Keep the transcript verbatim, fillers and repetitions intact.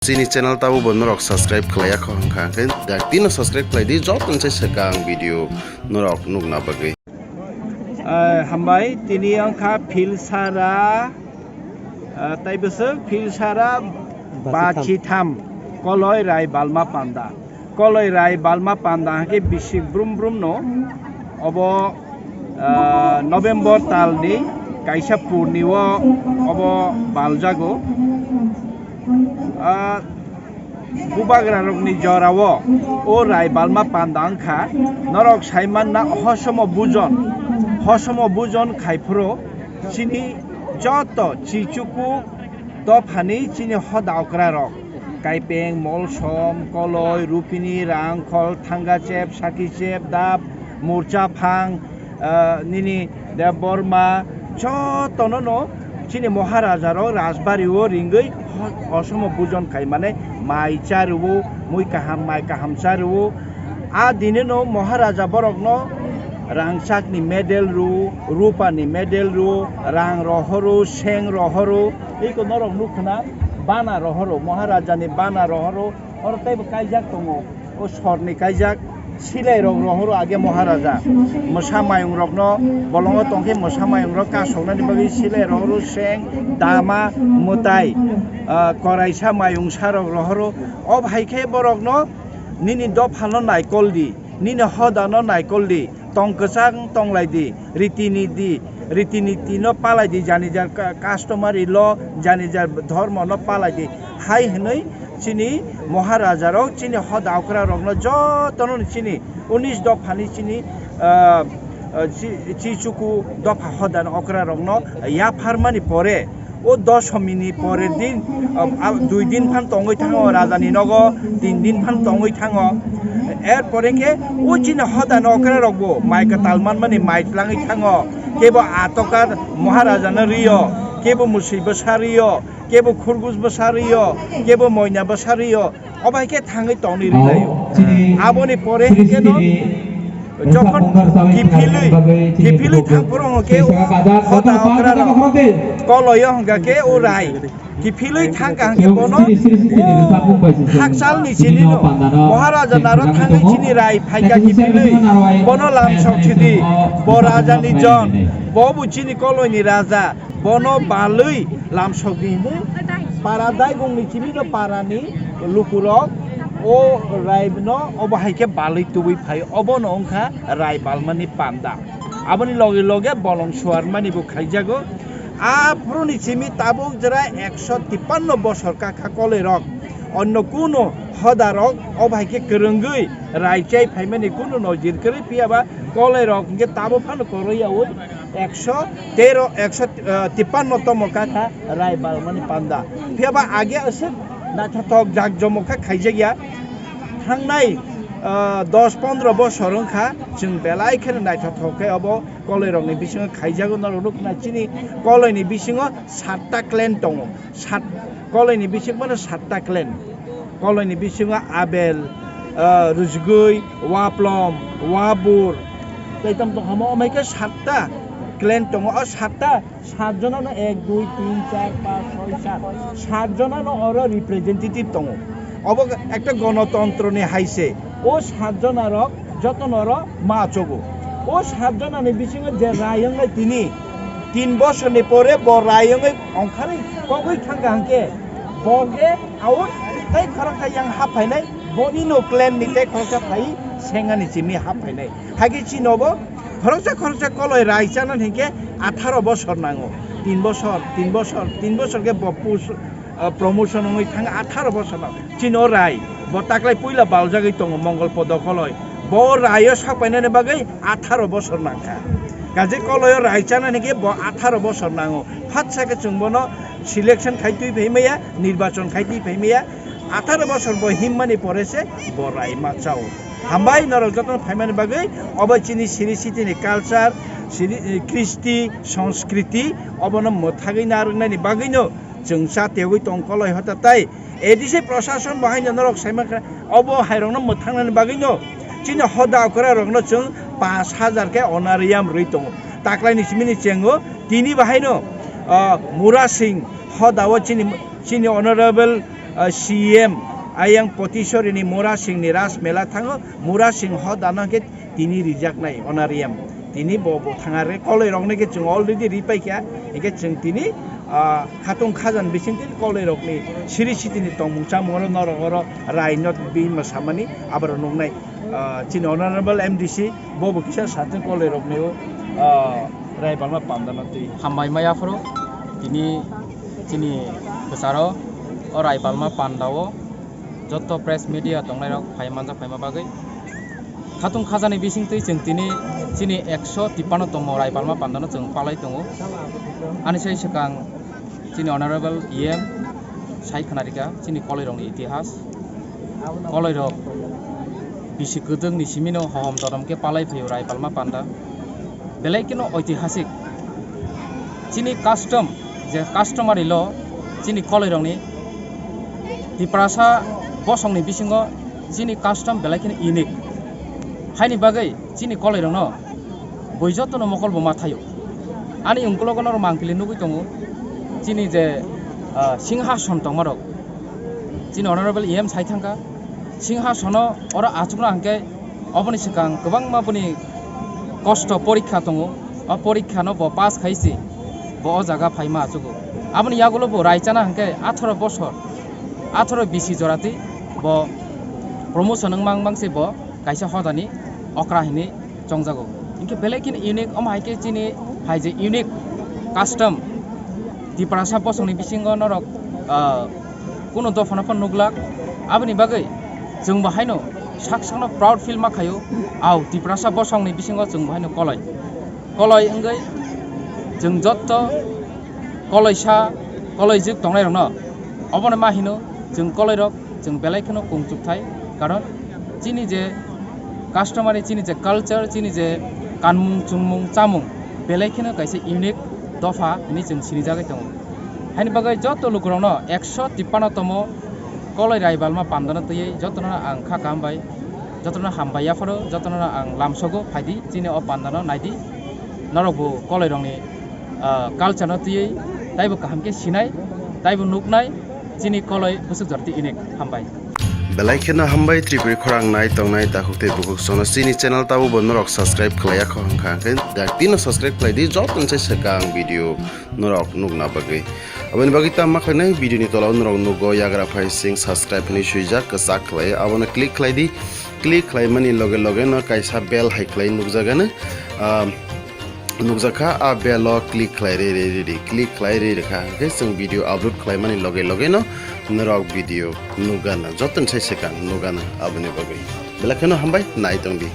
Chini channel tabuk bo norok subscribe khlai ya kho hwnkha, hwnkhe dakti no subscribe khlai di, joto ni sai swkang video norok nukna bagwi. Eh, hambai, tini wngkha Philsara, eh, tei bwswk Philsara Bachitham. Bachitham, Koloi Rai Balma Panda. Koloi Rai Balma Panda hwnkhe bisik brum brum no obo, ah, November talni kaisa purni o obo baljago. Ah, bubagra rokni jora o, o Rai Balma Panda wngkha, norok sai manna hosomo bujon, hosomo bujon khai phuru chini joto chichuku dophani chini hoda okra rok. Kaipeng, Molsom, Koloi, Rupini, Rangkhol, Thangachep, Sakichep, Dap, Murchaphang, ah, nini Debbarma, jotono no chini Maharaja rok Rajbari o ringwi ho-, hosomo bujon khai mane mai cha rwo, mui kaham, mai kaham cha rwo. A dini no Maharaja borok no rangchak ni medal rwo, rupa ni medal rwo, rang rohoro, seng rohoro, tei ko norok nukho na, bana rohoro, Maharaja ni bana rohoro, oro teibo kaijak tongo, o sorni kaijak, silai rok rohoro age Maharaja, mwsa mayung rok no, bolongo tongkhe mwsa mayung rok kasoknani bagwi silai rohoro, seng, dama, mwtai, ah, koraisa mayung sa rok rohoro, o hai khe borok no nini dopha no naikol di, nini hoda no naikol di, tong kwchang tong lai di, riti niti, riti niti no palai di, jani jar ka-, customary law, jani jar dhormo no palai di. Hai hwnwi chini Maharaja rok, chini hoda okra rok no joto no chini unis dopha ni chini, ah, ah, chi-, chichuku dopha hoda okra rok no yapharmani pore, o dosomi ni pore din, ah, ah, dui din phan tongwi thango, raja ni nogo tin din phan tongwi thango. Er pore khe o chini hoda no okra rok bo mai kwtal manmani mai tlangwi thango. Kebo atoka Maharaja no rio, kebo musui bwsa rio, kebo khurgus bwsa rio, kebo moina bwsa rio. Obo hai khe thangwi tongni rwlaio. Aboni pore hwnkhe no jokhon kiphilwi, kiphilwi thang phuru hwnkhe o hoda okra rok koloio hwnkha khe o rai. Kiphilwi thang kha hwnkhe bono hakchalni chini no Maharaja naro thangwi chini rai phaikha kiphilwi. Bono lamsok thidi, bo raja ni jon, bo bo chini koloini raja. Bono balwi lamsokdi hwnwi para daigongni chini no parani lukurok o raino obo hai khe balwi tubui phai, obono wngkha rai balmani panda. Aboni loge loge bolong suarmani bo khaijago. Aphuruni simi tabuk jora ekso tippanno bosor kakha koloirok onno kuno hodarok obo hai khe kwrwngwi rai chai phaimani kuno nojir kwrwi, phiyaba koloirok hwnkhe tabuk phano koroi yaui ekso tero, ekso, eh, tippanno tomo kakha rai balmani panda. Phiyaba age aswk naithothok jak jomok kha khaijak ya. Thangnai, eh, dos pondro bosor wngkha chwng belai kheno naithothok khe obo koloirokni bisingo khaijago. Norok nukna chini koloini bisingo satta clan tongo. Sat, koloini bisingmano satta clan. Koloini bisingo Abel, ah, Rujugui, Waplom, Wabur, tei tamo tongkha mo, omo hai khe satta clan tongo. O satta, sat jonano ek, dui, tin, char, panch, choi, sat. Sat jonano oro representative tongo. Obo ekta gonotontroni hai se. O sat jonarok jotono oro ma chogo. O sat jonani bisingo je rai wngnai tini, tin bosorni pore bo rai wngwi ongkharwi kogwi thangkha hwnkhe, bo khe aur tei khoroksa yang hap phainai, boni no clan ni tei khoroksa phai sengani chimi hap phainai. Hakhe chini obo khoroksa khoroksa koloi rai chana hinkhe atharo bosor nango, tin bosor, tin bosor, tin bosor khe bo push, ah, promotion wngwi thang atharo bosor no. Chini o rai, bo taklai puila baljagwi tongo Mongol Podo koloi. Bo rai o sak painani bagwi atharo bosor nangkha. Kaje koloi o rai chanani khe bo atharo bosor nango. Phatsa khe chwng bono selection khai twi phai maya, nirbachon khai twi phai maya. Atharo bosor bo himmani pore se bo rai ma chao. Hambai norok jotono phaimani bagwi, obo chini siri sitini culture, siri, eh, kristi, sanskriti, obono mwthagwi narwknani bagwino chwng cha tewgwi tong koloi hota tai. A D C prosason bo haino norok sai mankha, obo hairokno mwthangnani bagwino chini hoda okra rokno chwng pash hajar khe honorarium rwi tongo. Taklaini simini chengo tini bahaino, ah, Mura Singh hoda o chini, chini honorable, Ah, C M ayang Potisori ni Mura Singh ni Ras Mela thango, Mura Singh hodano khe tini rijaknai honorarium. Tini bo, bo thangare koloi rokni khe chwng already ripaikha, hinkhe chwng tini, ah, khatung khajan bising tini koloi rokni siri sitini tongmung chamung oro norok oro rainot bima samani aboro nuknai. Ah, chini honorable M D C bo bo kisa satung koloi rokni o, ah, rai palma pandano twi. Hambai maya phuru tini chini kwcharo o rai palma pandao joto press media tongnairok phai manjak phaima bagwi. Khatung khajani bisingtwi chwng tini chini ekso tipano tongmo rai palma pandano chwng palai tongo. Ani sai swkang chini honorable E M sai khwnarikha chini koloirokni itihas. Koloirok bisi kwdwkni simino hohom todom khe palai phaio rai palma panda. Belai kheno oitihasik. Chini custom, je customary law, chini koloirokni Tiprasa bosongni bisingo chini custom belai kheno unique. Haini bagwi chini koloirokno bui jotono mokol bo ma thaio. Ani ungkulogo norok mangpili nugwi tongo, chini je, ah, singhason tongmarok, chini honorable E M sai thangkha, singhasono oro achukna hwnkhe oboni swkang kwbangma boni kosto porikha tongo. O porikhano bo pass khai se bo o jaga phaima achugo. Aboni yagulo bo raichana hwnkhe atharo bosor, atharo bisi joratwi bo promotion wng mang mang se bo kaisa hodani okra hinwi chongjago. Hinkhe belai kheno unique, omo hai khe chini hai je unique custom Tiprasa bosongni bisingo norok, ah, kunu dophano phano nuglak. Aboni bagwi chwngbo haino sak sakno proud feel ma khaio. Au Tiprasa bosongni bisingo chwngbo haino koloi, koloi wngwi chwng jotto koloisa, koloijwk tongnairokno obono ma hino chwng koloirok chwng belai kheno kung chukthai, karon chini je customary, chini je culture, chini je kanmung chumung chamung belai kheno kaisa unique dopha hinwi chwng sinijagwi tongo. Haini bagwi joto lukurokno ekso tipano tomo koloi rai balma pandano twiwi jotono ang kha kaham bai, jotono hambai yapharo, jotono ang lamsogo phaidi chini o pandano naidi. Norokbo koloirokni, ah, culture no twiwi taibo kaham khe sinai, taibo nuknai chini koloi bwswk jorti inik. Hambai. Belai kheno hambai Tripuri khorang nai tongnai takhuk tei bukhuk sono chini channel tabo bo norok subscribe khlaiya kho hwnkha hwnkhe dak tino subscribe khlai di joto se swkang video norok nukna bagwi. Aboni bagwi tamo khlainai video ni tola o norok nugo yagra phai sing subscribe hinwi swijak kwchak khlai abono click khlai di. Click khlaimani loge loge no kaisa bell hai khlai nukjagano, ah, nukjakha, a bell o click khlai ri ri ri ri, click khlai ri rikha hwnkhe chwng video upload khlaimani loge loge no norok video nukgana, jotono sai swkang nukgana. Aboni bagwi belai kheno hambai nai tongdi.